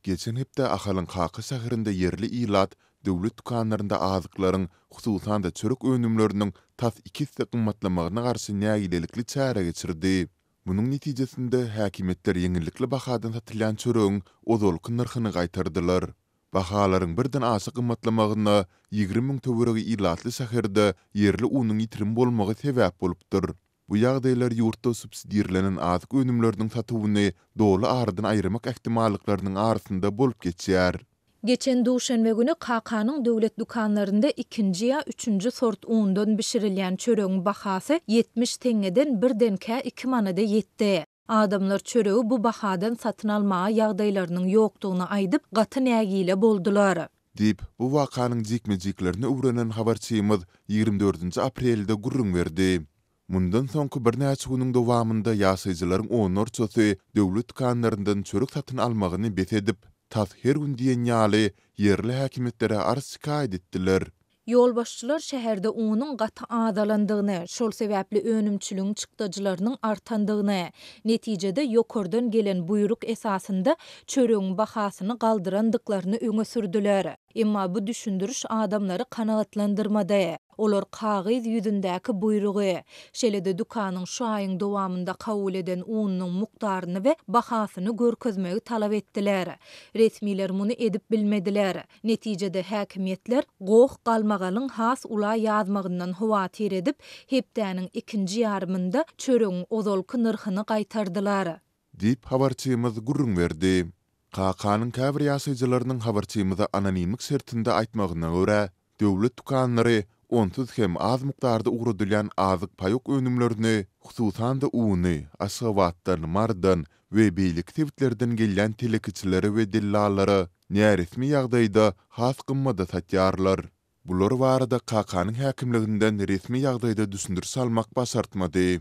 Geçen hepde Ahalyň Kaka şäherinde ýerli ilat döwlet dükanlarynda azyklaryň, hususan-da çörek önümleriniň tas iki esse gymmatlamagyna garşy nägilelikli çäre geçirdi. Munuň netijesinde, häkimiýetler ýeňillikli bahadan satylýan çöregiň ozalky nyrhyny gaýtardylar. Bahalaryň birden aşa gymmatlamagyna 20 müň töweregi ilatly şäherde ýerli unuň ýitirim bolmagy sebäp bolupdyr. Bu ýagdaýlar ýurtda subsidirlenen azyk önümleriniň satuwyny doly aradan aýyrmak ähtimallyklarynyň arasynda bolup geçýär. Geçen duşenbe güni Kakanyň döwlet dükanlarynda ikinji ýa üçünji sort undan bişirilýän çöregiň bahasy 70 teňňeden birdenkä iki manada ýetdi. Adamlar çöregi bu bahadan satyn almaga ýagdaýlarynyň ýokdugyny aýdyp, gaty nägile boldular. Diýip, bu wakanyň jikme-jiklerini öwrenen habarçymyz ýigrimi dördünji aprelde gürrüň berdi. Mundan soňky birnäçe günüň dowamynda ýaşaýjylaryň onlarçasy döwlet dükanlaryndan çörek satyn almagyny bes edip, tas her gün diýen ýaly ýerli häkimiýetlere arz-şikaýat etdiler. Ýolbaşçylar şäherde unuň gaty azalandygyny, şol sebäpli önümçiligiň çykdajylarynyň artandygyny, netijede ýokardan gelen buýruk esasynda çöregiň bahasyny galdyrandyklaryny öňe sürdüler. Emma bu düşündiriş adamlary kanagatlandyrmady. Olar kagyz ýüzündäki buýrugy, şeýle-de dükanyň şu aýyň dowamynda kabul eden ununyň mukdaryny we bahasyny görkezmegi talap etdiler. Resmiler muny edip bilmediler. Netijede häkimiýetler goh-galmagalyň has ula ýazmagyndan howatyr edip, hepdäniň ikinji ýarymynda çöregiň ozalky nyrhyny gaýtardylar. Diýip, habarçymyz gürrüň berdi. Kakanyň käbir ýaşaýjylarynyň habarçymyza anonimlik şertinde aýtmagyna görä, döwlet dükanlary onsuz hem az mukdarda ugradylýan azyk-paýok önümlerini, hususan-da uny Aşgabatdan, Marydan we beýleki sebitlerden gelýän telekeçilere we dellallara näresmi ýagdaýda has gymmada satýarlar. Bular barada Kakanyň häkimliginden resmi ýagdaýda düşündiriş almak başartmady.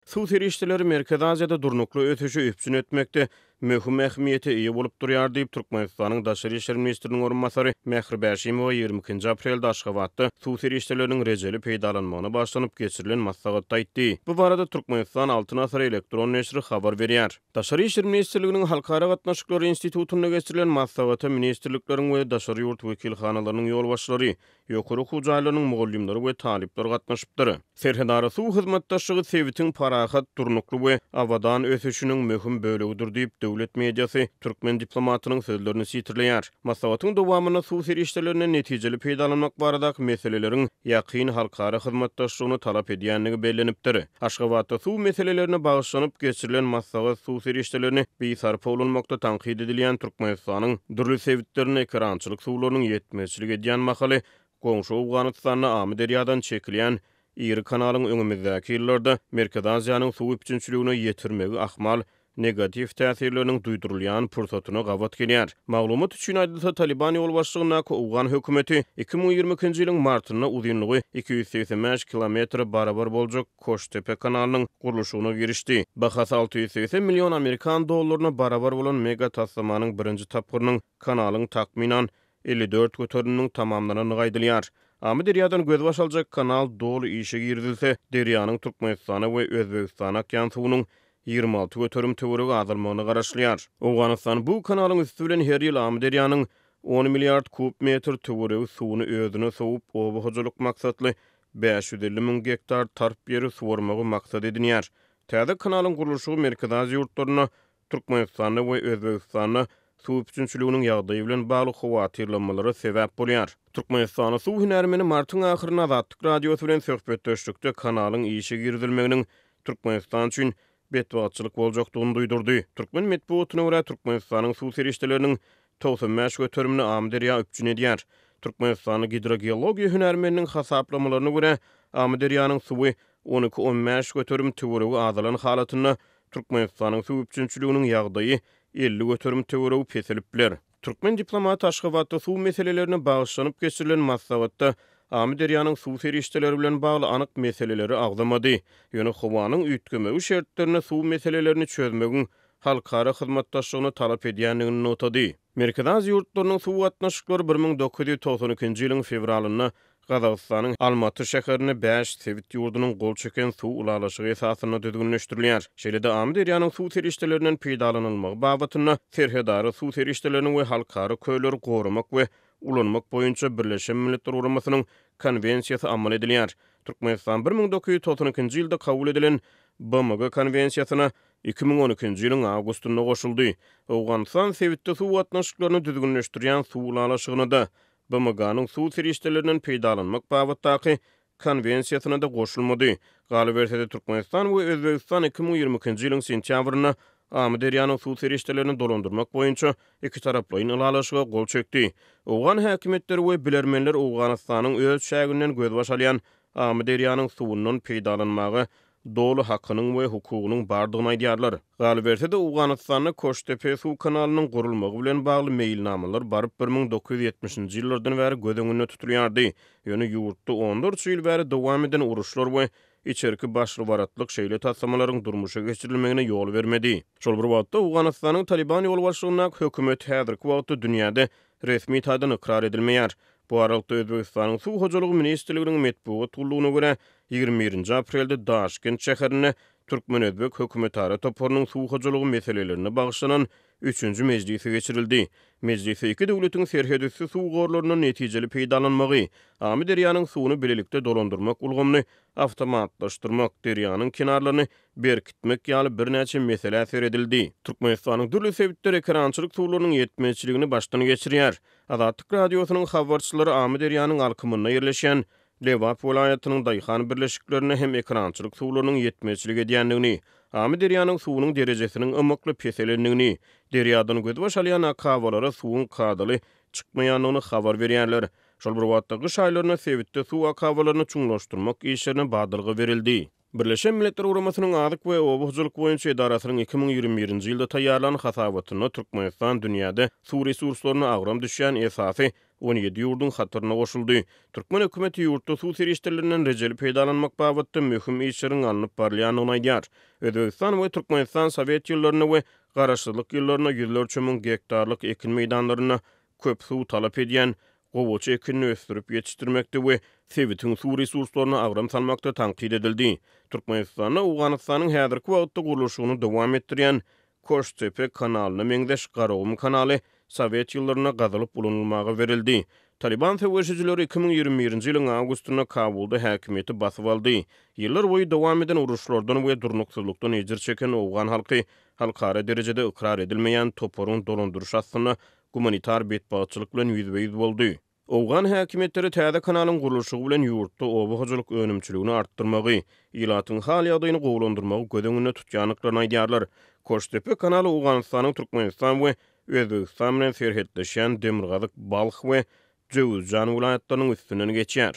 Suw serişdeleri Merkezi Aziýada durnukly ösüşi üpjün etmekde möhüm ähmiýete eýe bolup durýar diýip, Türkmenistanyň daşary işler ministriniň orunbasary Mähri Bäşimowa 22-nji aprelde Aşgabatda suw serişdeleriniň rejeli peýdalanmagyna bagyşlanyp geçirilen maslahatda aýtdy. Bu barada Türkmenistan Altyn asyr elektron neşiri habar berýär. Daşary işler ministrliginiň Halkara gatnaşyklary institutynda geçirilen maslahata ministrlikleriň we daşary ýurt wekilhanalarynyň ýolbaşçylary, ýokary okuw jaýlarynyň mugallymlary we talyplar gatnaşypdyr. Serhedara suw hyzmatdaşlygy sebitiň parahat, durnukly we abadan ösüşiniň möhüm bölegidir diýip, döwlet mediasy türkmen diplomatynyň sözlerini sitirleýär. Maslahatyň dowamynda suw serişdelerinden netijeli peýdalanmak baradaky meseleleriň ýakyn halkara hyzmatdaşlygyny talap edýändigi bellenipdir. Aşgabatda suw meselelerine bagyşlanyp geçirilen maslahat suw serişdelerini bisarpa ulanmakda tankyt edilýän Türkmenistanyň dürli sebitlerinde ekerançylyk suwlarynyň ýetmezçilik edýän mahaly goňşy Owganystanda Amyderýadan çekilýän iri kanalyň öňümizdäki ýyllarda Merkezi Aziýanyň suw üpjünçiligine ýetirmegi ahmal negatiw täsirleriniň duýdurylýan pursatyna gabat gelýär. Maglumat üçin aýdylsa, Talyban ýolbaşçylygyndaky owgan hökümeti 2022-nji ýylyň martynda uzynlygy 285 kilometre barabar boljak Koştepe kanalynyň gurluşygyna girişdi. Bahasy 680 million amerikan dollaryna barabar bolan mega taslamanyň birinji tapgyrynyň kanalyň takmynan 54 göteriminiň tamamlanandygy aýdylýar. Amyderýadan gözbaş aljak kanal doly işe girizilse, derýanyň Türkmenistana we Özbegistana akýan suwunyň 26% töweregi azalmagyna garaşylýar. Owganystan bu kanalyň üsti bilen her ýyl Amyderýanyň on milliard kub metr töweregi suwuny özüne sowup, oba hojalyk maksatly 550 müň gektar tarp ýeri suwarmagy maksat edinýär. Täze kanalyň gurluşygy Merkezi Aziýa ýurtlarynda Türkmenistanda we Özbegistanda suw üpjünçiliginiň ýagdaýy bilen bagly howatyrlanmalara sebäp bolýar. Türkmenistanda suw hünärmeni martyň ahyrynda Azatlyk Radiosy bilen söhbetdeşlikde kanalyň işe girizilmeginiň Türkmenistan üçin betbagtçylyk boljakdygyny duýdurdy. Türkmen metbugatyna görä, Türkmenistanyň suw serişdeleriniň 95 göterimini Amyderýa üpjün edýär. Türkmenistanda gidrogeologiýa hünärmeniniň hasaplamalaryna görä, Amyderýanyň suwy on iki-on bäş göterim töweregi azalan halatynda Türkmenistanyň suw üpjünçiliginiň ýagdaýy 50% töweregi peselip biler. Türkmen diplomaty Aşgabatda suw meselelerine bagyşlanyp geçirilen maslahatda Amyderýanyň suw serişdeleri bilen bagly anyk meseleleri agzamady. Ýöne howanyň üýtgemegi şertlerinde suw meselelerini çözmegiň halkara hyzmatdaşlygyny talap edýändigini nygtady. Merkezi Aziýa ýurtlarynyň suw gatnaşyklary 1992-nji ýylyň fewralynda. Gazagystanyň Almaty şäherinde bäş sebit ýurdunyň gol çeken suw ylalaşygy esasynda düzgünleşdirilýär. Şeýle-de Amyderýanyň suw serişdelerinden peýdalanylmagy babatynda serhedara suw serişdelerini we halkara kölleri goramak we ulanmak boýunça Birleşen Milletler Guramasynyň Konwensiýasy amal edilýär. Türkmenistan 1992-nji ýylda kabul edilen BMG Konwensiýasyna 2012-nji ýylyň awgustynda goşuldy. Owganystan sebitde suw gatnaşyklaryny düzgünleşdirýän suw ylalaşygyna-da, BMG-niň suw serişdelerinden peýdalanmak babatdaky Konwensiýasyna-da goşulmady. Galyberse-de, Türkmenistan we Özbegistan 2022-nji ýylyň sentýabrynda Amyderýanyň suw serişdelerini dolandyrmak boýunça ikitaraplaýyn ylalaşyga gol çekdi. Owgan häkimiýetleri we bilermenler Owganystanyň öz çäginden gözbaş alýan Amyderýanyň suwundan peýdalanmaga doly hakynyň we hukugynyň bardygyny aýdýarlar. Galyberse-de, Owganystanda Koştepe suw kanalynyň gurulmagy bilen bagly meýilnamalar baryp 1970-nji ýyllardan bäri göz öňünde tutulýardy. Ýöne ýurtda onlarça ýyl bäri dowam eden uruşlar we içerki başly-baratlyk şeýle taslamalaryň durmuşa geçirilmegine ýol bermedi. Şol bir wagtda, Owganystanyň Talyban ýolbaşçylygyndaky hökümeti häzirki wagtda dünýäde resmi taýdan ykrar edilmeýär. Bu aralykda, Özbegistanyň Suw hojalygy ministrliginiň metbugat gullugyna görä, 21-nji aprelde Daşkent şäherinde türkmen-özbek hökümetara toparynyň suw hojalygy meselelerine bagyşlanan üçünji mejlisi geçirildi. Mejlisde iki döwletiň serhetüsti suw gorlaryndan netijeli peýdalanmagy, Amyderýanyň suwuny bilelikde dolandyrmak ulgamyny awtomatlaşdyrmak, derýanyň kenarlaryny berkitmek ýaly birnäçe meselä seredildi. Türkmenistanyň dürli sebitleri ekerançylyk suwlarynyň ýetmezçiligini başdan geçirýär. Azatlyk Radiosynyň habarçylary Amyderýanyň alkymynda ýerleşýän Lebap welaýatynyň daýhan birleşiklerinde hem ekerançylyk suwlarynyň ýetmezçilik edýändigini, Amyderýanyň suwunyň derejesiniň ymykly peselendigini, derýadan gözbaş alýan akabalara suwuň kadaly çykmaýandygyny habar berýärler. Şol bir wagtda, gyş aýlarynda sebitde suw akabalaryny çuňlaşdyrmak işlerine badalga berildi. Birleşen Milletler Guramasynyň Azyk we oba hojalyk boýunça edarasynyň 2021-nji ýylda taýýarlan hasabatynda Türkmenistan dünýäde suw resurslaryna agram düşýän esasy 17 ýurduň hataryna goşuldy. Türkmen hökümeti ýurtda suw serişdelerinden rejeli peýdalanmak babatda möhüm işleriň alnyp barylýandygyny aýdýar. Özbegistan we Türkmenistan sowet ýyllarynda we garaşsyzlyk ýyllarynda ýüzlerçe müň gektarlyk ekin meýdanlarynda köp suw talap edýän gowaça ekinini ösdürip ýetişdirmekde we sebitiň suw resurslaryna agram salmakda tankyt edildi. Türkmenistanda Owganystanyň häzirki wagtda gurluşygyny dowam etdirýän Koştepe kanalyna meňzeş Garagum kanaly sowet ýyllarynda gazylyp ulanylmaga berildi. Talyban söweşijileri 2021-nji ýylyň awgustynda Kabulda häkimiýeti basyp aldy. Ýyllar boýy dowam eden uruşlardan we durnuksyzlykdan ejir çeken owgan halky halkara derejede ykrar edilmeýän toparyň dolandyryşy astynda gumanitar betbagtçylyk bilen ýüzbe-ýüz boldy. Owgan häkimiýetleri täze kanalyň gurluşygy bilen ýurtda oba hojalyk önümçiligini artdyrmagy, ilatyň hal-ýagdaýyny gowulandyrmagy göz öňünde tutýandyklaryny aýdýarlar. Koştepe kanaly Owganystanyň Türkmenistan we Özbegistan bilen serhetleşýän demirgazyk Balh we Jöwüzjan welaýatlarynyň üstünden geçýär.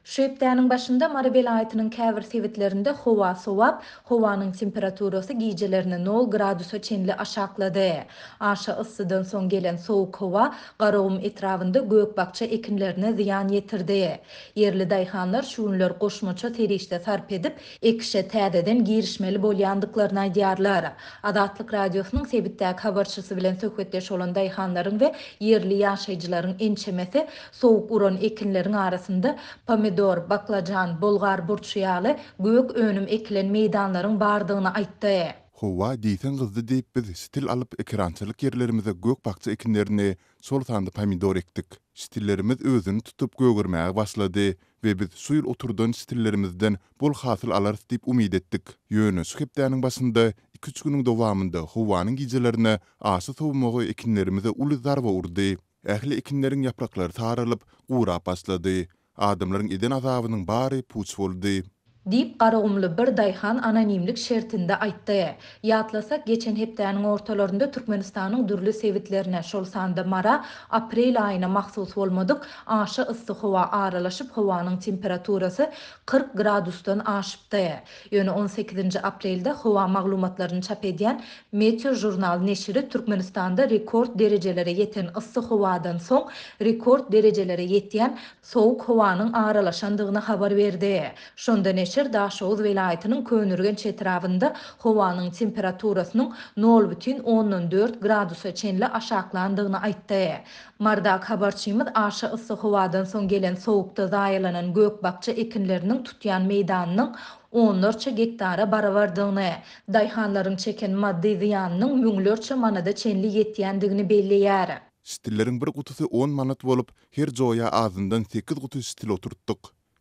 Şu hepdäniň başynda Mary welaýatynyň käbir sebitlerinde howa sowap, howanyň temperaturasy gijelerine nol gradusa çenli aşaklady. Aşa yssydan soň gelen sowuk howa Garagum etrabynda gök-bakja ekinlerine zyýan ýetirdi. Ýerli daýhanlar şu günler goşmaça serişde sarp edip, ekişe täzeden girişmeli bolýandyklaryny aýdýarlar. Azatlyk Radiosynyň sebitdäki habarçysy bilen söhbetdeş bolan daýhanlaryň we ýerli ýaşaýjylaryň ençemesi sowuk uran ekinleriň arasynda pomidor, baklajan, bolgar burçy ýaly gök önüm ekilen meýdanlaryň bardygyny aýtdy. Howa diýseň gyzdy diýip biz şitil alyp ekerançylyk ýerlerimize gök-bakja ekinlerini, şol sanda pomidor ekdik. Şitillerimiz özüni tutup gögermäge başlady we biz şu ýyl oturdan şitillerimizden bol hasyl alarys diýip umyt etdik. Ýöne şu hepdäniň başynda iki-üç günüň dowamynda howanyň gijelerine aşa sowmagy ekinlerimize uly zarba urdy. Ähli ekinleriň ýapraklary saralyp, gurap başlady. Adamlaryň eden azabynyň bary puç boldy. Diýip, garagumly bir daýhan anonimlik şertinde aýtdy. Ýatlasak, geçen hepdäniň ortalarynda Türkmenistanyň dürli sebitlerine, şol sanda Mara aprel aýyna mahsus bolmadyk aşa yssy howa aralaşyp, howanyň temperaturasy 40 gradusdan aşypdy. Ýöne on sekizinji aprelde howa maglumatlaryny çap edýän Meteožurnal neşiri Türkmenistanda rekord derejelere ýeten yssy howadan soň rekord derejelere ýetýän sowuk howanyň aralaşandygyny habar berdi. Şonda neşir. Neşir Daşoguz welaýatynyň Köneürgenç etrabynda howanyň temperaturasynyň nol bütin ondan dört gradusa çenli aşaklandygyny aýtdy. Marydaky habarçymyz aşa yssy howadan soň gelen sowukda zaýalanan gök-bakja ekinleriniň tutýan meýdanynyň onlarça gektara barabardygyny, daýhanlaryň çeken maddy zyýanynyň müňlerçe manada çenli ýetýändigini belleýär. Şitilleriň bir gutusy on manat bolup, her joýa azyndan sekiz guty şitil oturtdyk.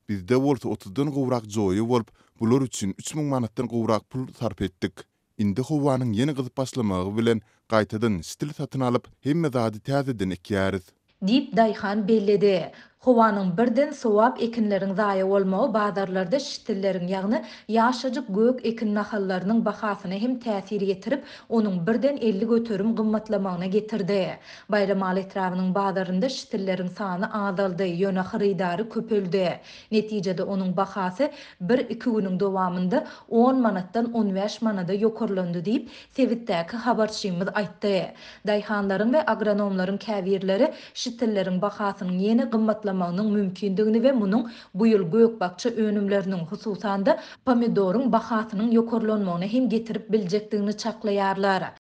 Bizde bolsa otuzdan gowrak joýa bolup, bular üçin 3000 manatdan gowrak pul sarp etdik. Indi howanyň ýene gyzyp başlamagy bilen, gaýtadan şitil satyn alyp, hemme zady täzeden ekýäris. Diýip, daýhan belledi. Howanyň birden sowap ekinleriň zaýa bolmagy bazarlarda şitilleriň, ýagny ýaşajyk gök ekin nahallarynyň bahasyna hem täsir ýetirip, onuň birden 50% gymmatlamagyna getirdi. Baýramaly etrabynyň bazarynda şitilleriň sany azaldy, ýöne hyrydary köpeldi. Netijede onuň bahasy bir-iki günüň dowamynda on manatdan on bäş manada ýokarlandy diýip, sebitdäki habarçymyz aýtdy. Daýhanlaryň we agronomlaryň käbirleri şitilleriň bahasynyň ýene gymmatlamagynyň mümkindigini we munuň bu ýyl gök-bakja önümleriniň, hususan-da, pomidoryň bahasynyň ýokarlanmagyna hem getirip biljekdigini çaklaýarlar.